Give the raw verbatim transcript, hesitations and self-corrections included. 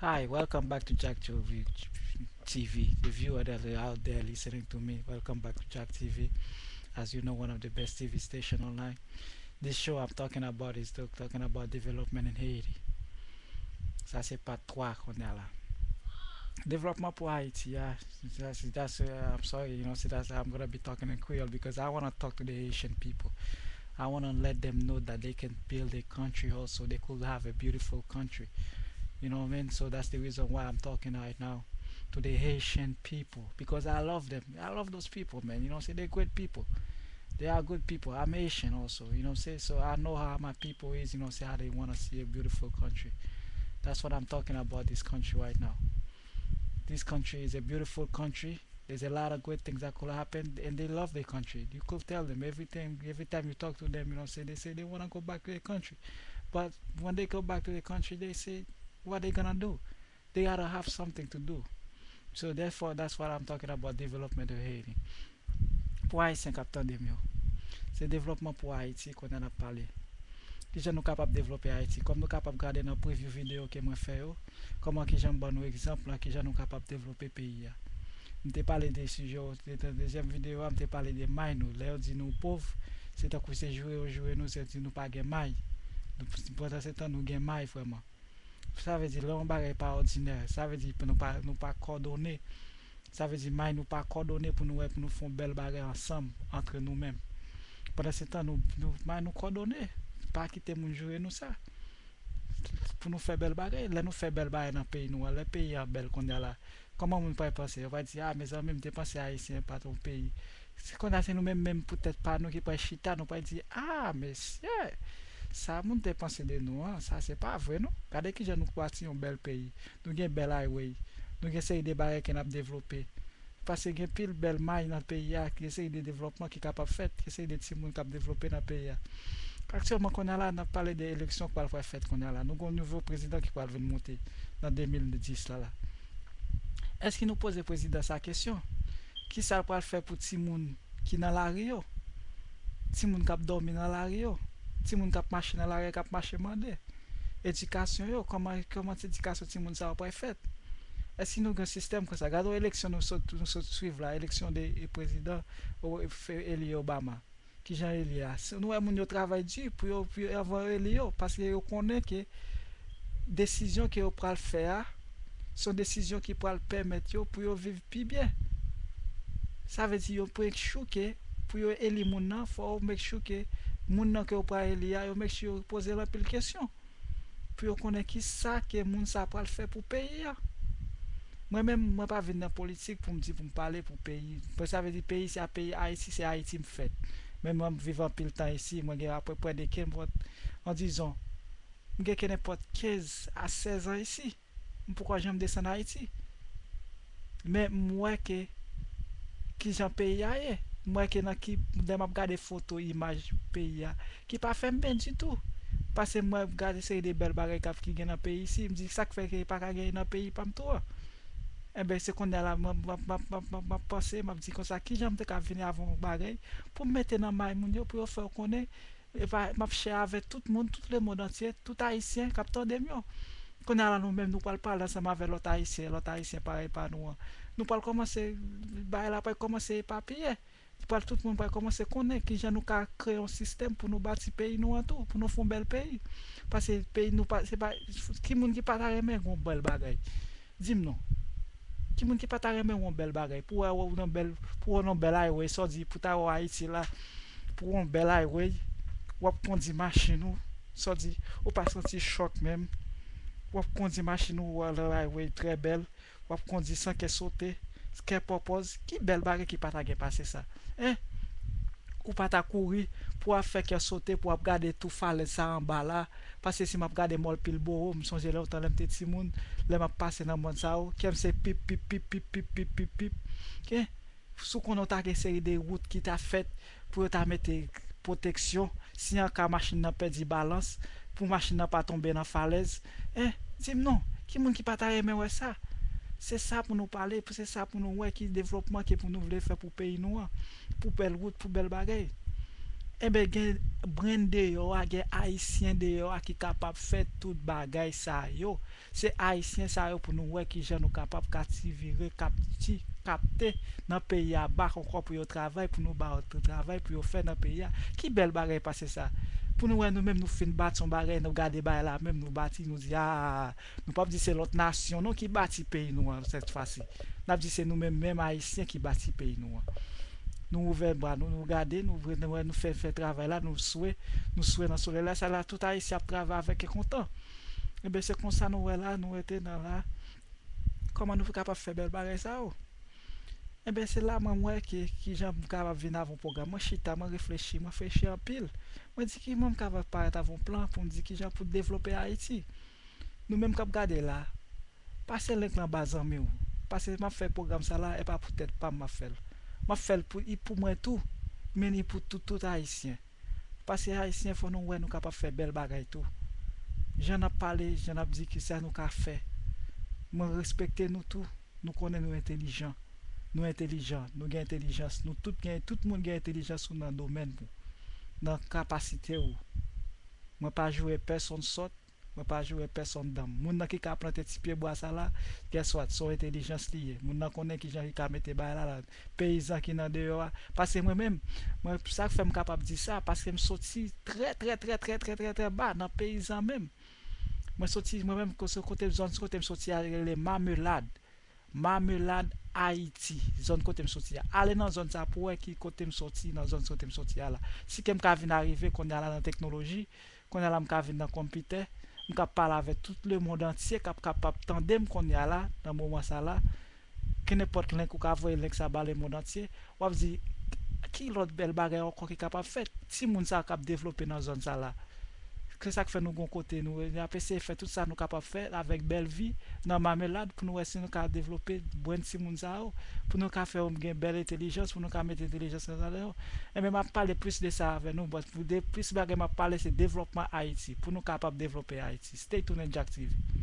Hi, welcome back to Jack T V, T V. The viewer that are out there listening to me, welcome back to Jack T V. As you know, one of the best T V station online. This show I'm talking about is talk- talking about development in Haiti. Sa se part twa kounye a la. Devlòpman pou Ayiti, ah, that's, that's, uh, I'm sorry, you know, see, that's, I'm gonna be talking in Creole because I wanna talk to the Haitian people. I wanna let them know that they can build a country also. They could have a beautiful country. You know what I mean? So that's the reason why I'm talking right now to the Haitian people, because I love them. I love those people, man. You know, see, they're great people. They are good people. I'm Haitian also, you know what I'm saying? So I know how my people is, you know, see, how they wanna see a beautiful country. That's what I'm talking about this country right now. This country is a beautiful country. There's a lot of great things that could happen, and they love their country. You could tell them everything. Every time you talk to them, you know, say, they say they wanna go back to their country. But when they go back to their country, they say, what they gonna do? They gotta have something to do. So therefore, that's what I'm talking about, development of Haiti. Pou Ayisyen k ap tande m yo, se devlòpman pou Ayiti kounye a n ap pale. Kijan nou kapab devlope Ayiti? Kòm nou kapab gade nan preview videyo ke mwen fè yo, kòman, kijan m ban nou egzanp lan, kijan nou kapab devlope peyi a. M te pale de sijè, nan dezyèm videyo a, m te pale de may nou. Lè yo di nou pòv, se tankou se joure yo joure nou, se di nou pa gen may. Nou, pandan se tan, nou gen may vrèman. Sa vle di, lè yon bagay pa òdinè, sa vle di nou pa, nou pa kòdone. Sa vle di may nou pa kòdone pou nou wè, pou nou fè yon bèl bagay ansanm, antre nou menm. Pandan se tan, nou, nou, may nou kòdone. Pa kite moun joure nou sa. Pou nou fè bèl bagay, lè nou fè bèl bagay nan peyi nou an, lè peyi an bèl kounye a la, kòman moun pral panse? Yo pral di, ah, mezanmi, m te panse Ayisyen pa t yon peyi. Se kounye a, se nou menm menm pou tèt pa nou ki pral chita, nou pral di, ah, mesye, sa moun te panse de nou an, sa se pa vre non. Gade kijan nou bati yon bèl peyi. Nou gen bèl highway. Nou gen seri de bagay ke n ap devlope. Paske gen pil bèl may nan peyi a, gen seri de devlòpman ki kapab fèt, gen seri de timoun k ap devlope nan peyi a. Aktyèlman, kounye a la, n ap pale de eleksyon k pral, pral fèt kounye a la. Nou gen yon nouvo prezidan ki pral vin monte nan de mil dis la, la. Èske nou poze prezidan sa kesyon? Kisa l pral fè pou timoun ki nan lari yo? Timoun k ap dòmi nan lari yo? Timoun k ap mache nan lari yo, k ap mache mande? Edikasyon yo, kòman, kòman ti edikasyon timoun sa yo pral fèt? Èske nou gen sistèm konsa? Gade yon eleksyon nou sot, nou sot swiv la, eleksyon de, e, prezidan, o, e, fe-, eli Obama. Kijan eli a? Si nou wè moun yo travay di pou yo, pou yo, anvan yo eli yo, paske yo konnen ke desizyon ke yo pral fè a, se yon desizyon ki pral pèmèt yo pou yo viv pi byen. Sa vle di yo make sure ke pou yo eli moun nan, fò yo make sure ke moun nan ke yo pral eli a, yo make sure yo poze l anpil kesyon. Pou yo konnen kisa ke moun sa pral fè pou peyi a. Mwen menm, mwen pa vin nan politik pou m di pou m pale pou peyi. Mwen, sa vle di peyi, se a peyi Ayiti, se Ayiti m fèt. Men mwen, m viv anpil tan isi, mwen gen apeprè de kenpòt, an dizon, m gen kenenpòt kenz a sèz an isi. M poko janm desann Ayiti. Men m wè ke kijan peyi a ye. M wè ke nan ki, lè m ap gade foto, imaj peyi a, ki pa fè m byen ditou. Paske m wè, m gade seri de bèl bagay k ap, ki gen nan peyi isi, m di, sa k fè ke pa ka genyen nan peyi pa m tou an? Enben, se kounye a la, m ap, m ap, m ap, m ap, m ap, m ap panse, m ap di konsa, kijan m te ka vini avè yon bagay pou m mete nan may moun yo, pou yo fè yo konnen, e pa, m ap share avè tout moun, tout lemonn antye, tout Ayisyen k ap tande m yo. Kounye a la, nou menm, nou pral pale ansanm avè lòt Ayisyen, lòt Ayisyen parèy pa nou an. Nou pral kòmanse, bagay la pral kòmanse epapiye. Pral, tout moun pral kòmanse konnen kijan nou ka kreye yon sistèm pou nou bati peyi nou an tou, pou nou fè yon bèl peyi. Paske peyi nou pa, se pa, ki moun ki pa ta renmen yon bèl bagay? Di m non. Ki moun ki pa ta renmen yon bèl bagay? Pou wè, wè w nan bèl, pou wè w nan bèl highway, sa w di, pou ta wè Ayiti la, pou wè yon bèl highway, w ap kondi machin ou, sa w di, ou pa santi chòk menm, w ap kondi machin ou, w wè highway trè bèl, w ap kondi san kè sote, kè pòpòz, ki bèl bagay ki pa ta gen pase sa? Hein? Ou pa ta kouri pou w ap fè kè sote, pou w ap gade tou falèz sa anba la, paske si m ap gade Mòl Pilbowo, m sonje lontan lè m te timoun, lè m ap pase nan mòn sa yo, kè m se pip, pip, pip, pip, pip, pip, pip, pip. Hein? Si w konnen w ta gen seri de wout ki ta fèt pou yo ta mete pwoteksyon, si an ka machin nan pèdi balans, pou machin nan pa tonbe nan falèz, hein, di m non, ki moun ki pa ta renmen wè sa? Se sa pou nou pale, pou, se sa pou nou wè ki devlòpman ke pou nou vle fè pou peyi nou an, pou bèl wout, pou bèl bagay. Enben, gen brenn deyò a, gen Ayisyen deyò a ki kapab fè tout bagay sa yo. Se Ayisyen sa yo pou nou wè kijan nou kapab kativire, kapti, kapte nan peyi a bak ankò pou yo travay, pou nou ba yo travay pou yo fè nan peyi a. Ki bèl bagay pase sa? Pou nou wè nou menm nou fin bati yon bagay, nou gade bagay la menm, nou bati, nou di, a, nou p ap di se lòt nasyon non ki bati peyi nou an sèt fwa si. N ap di se nou menm, menm Ayisyen ki bati peyi nou an. Nou ouvè bra nou, nou gade, nou vre, nou wè, nou fè, fè travay la, nou swe, nou swe nan solèy la, sa la, tout Ayisyen ap travay avèk e kontan. Enben, se konsa nou wè la, nou rete nan la. Kòman nou kapab fè bèl bagay sa yo? Enben, se la mwen, mwen wè ki, kijan m kapab vin avè yon pwogram. Mwen chita, mwen reflechi, mwen reflechi anpil. Mwen di kijan m kapab parèt avè yon plan pou m di kijan pou devlope Ayiti. Nou menm k ap gade la, pase link lan ba zanmi w. Pase m ap fè pwogram sa la, e pa pou tèt pa m m ap fè l. M ap fè l pou, i pou mwen tou, men i pou tout, tout Ayisyen. Pase Ayisyen, fò nou wè nou kapab fè bèl bagay tou. Jan n ap pale, jan n ap di kisa nou ka fè. Mwen respekte nou tou, nou konnen nou entelijan. Nou entelijan, nou gen entelijans, nou tout gen, tout moun gen entelijans ou nan domèn ou, nan kapasite ou. Mwen pa joure pèsonn sòt, mwen pa joure pèsonn danm. Moun nan ki ka plante ti pye bwa sa la, guess what, se yon entelijans li ye. Moun nan konnen kijan li ka mete bagay la la. Peyizan ki nan deyò a, pase mwen menm, mwen, sa k fè m kapab di sa, paske m soti trè, trè, trè, trè, trè, trè, trè ba nan peyizan menm. Mwen soti, mwen menm, ko-, se kote, zòn kote m soti a rele Mamelad. Mamelad, Ayiti, zòn kote m soti a. Ale nan zòn sa pou wè ki kote m soti, nan zòn kote m soti a la. Si ke m ka vin arive kounye a la nan teknoloji, kounye a la m ka vin nan konpitè, m ka pale avèk tout lemonn antye k ap kapab tande m kounye a la, nan moman sa la. Kenenpòt link ou ka voye link sa ba lemonn antye, w ap di, ki lòt bèl bagay ankò ki kapab fèt? Timoun sa k ap devlope nan zòn sa la. Se sa k fè nou gon kote nou, n ap eseye fè tout sa nou kapab fè avèk Bèl Vi nan Mamelad pou nou wè si nou ka devlope brenn timoun sa yo, pou nou ka fè yo gen bèl entelijans, pou nou ka mete entelijans nan ladan yo. Enben, m ap pale plis de sa avè nou, but pou de, plis bagay m ap pale se devlòpman Ayiti, pou nou kapab devlope Ayiti. Stay tuned, Jack T V.